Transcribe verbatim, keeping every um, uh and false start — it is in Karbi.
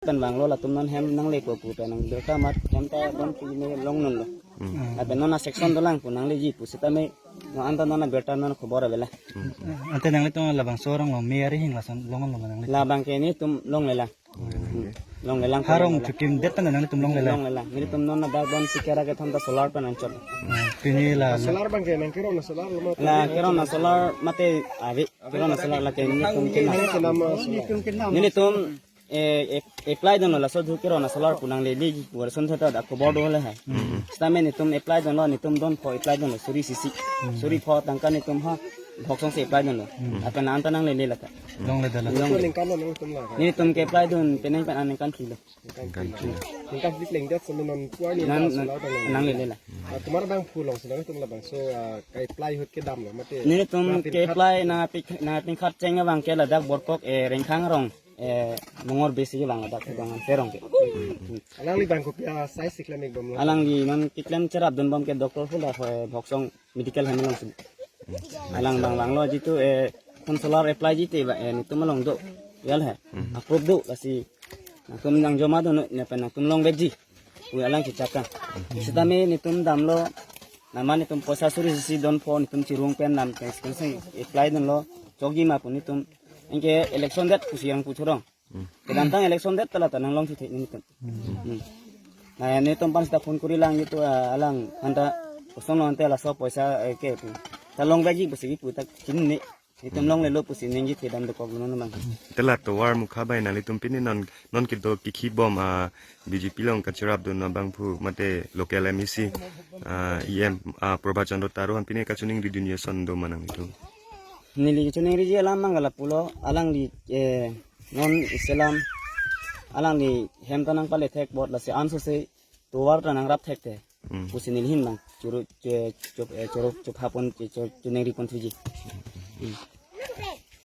pen vanglo latum non hem nanglepo pu pen nang birta mat hem ta don pi me longnon lo. Hmm. Lapen non a section dolang pu nangleji pu sitame non anta non a birta non khobor avela. Hmm. Ante nanglitum labangso arong lo me ari hing lason longon lo nangli. Labang ke netum longlelang. Hmm. Longlelang. Arong longlelang. Chukim det pen nanglitum longlelang. Longlelang. Netum non a dak don sikera kethom ta solar pen anchot. Hmm. Pini la, la. Solar abang ke nang kerong na solar lo ma. La kerong na solar mate ave. Kerong na solar lake netum ke na. Nang ke nama solar. Netum eh, ap-, apply dunlo laso dhu kerong na solar pu nanglele ji pu ason thata dak khobor do le hai. Hmm. Sitame netum apply dunlo, netum don pho apply dunlo suri sisi. Hmm. Suri pho tangka netum ha Bhoksong si apply dunlo. Hmm. Lapen anta nanglele lata. Longle dala. Long. Ningkan lo nangtum la. Netum ke apply dun penang pen aningkan phli lo. Ningkan phli lo. Ningkan phli lengdet seme non kuar ni nan, ta nan, solar ta nang. Nanglele la. Ah, tomar abang phu long si nangtum labangso, ah, ke-apply ahut kedam lo mate. Netum ke-apply nangpik, nangpik khat cheng abang ke ladak Borkok, eh, Rengkhang arong, eh, Mongor besi abang ladak kedam an terong ke. Alangli abang kopi a size si klem ik bom lo. Alangli non keklem cherap dun bom ke doctor hula ho, eh, Bhoksong medical hem along si. Alang abang vanglo jitu, eh, kon solar apply ji te ba, eh, netum along do. Yal he. Hmm. Approve do lasi. Nangtum nang joma do ne pen nangtum longvekji. Pu alang chichaka. Sitame netum damlo. Nama netum poisa suri sisi don pho netum chirung pen nam pen pen seng apply dunlo. Chokji ma pu netum. Anke election det pusi yang pu chorong. Hmm. Kedamtang election det ta lata nanglong chithe netum. Hmm. Hmm. Na netum aphan sita phone kuri lang jitu, ah, alang anta kosonlo ante laso poisa, eh, ke pu. Ta longvekji pusi pu ta chinine. Netum longlelo pusi ningje thedam dokok lo non abang. Te la tovar mukha bai nanglitum pini non, non kedo kikhi bom, ah, B J P along kacherap dun abangphu mate local M A C, ah, E M, ah, Prabhat Chandra Taro aphan pini kachiningri dun ason do ma nanglitum. Neli chiningriji alam abang ke lapulo, alangli, eh, non isi alam alangli hem ta nangpale thek bot lasi anso si tovar ta nangrap thek te. Hmm. Pusi neli ahin abang churu, che, chup, eh, churu, chup hapon, che, chu, chiningri pon thuji. Hmm.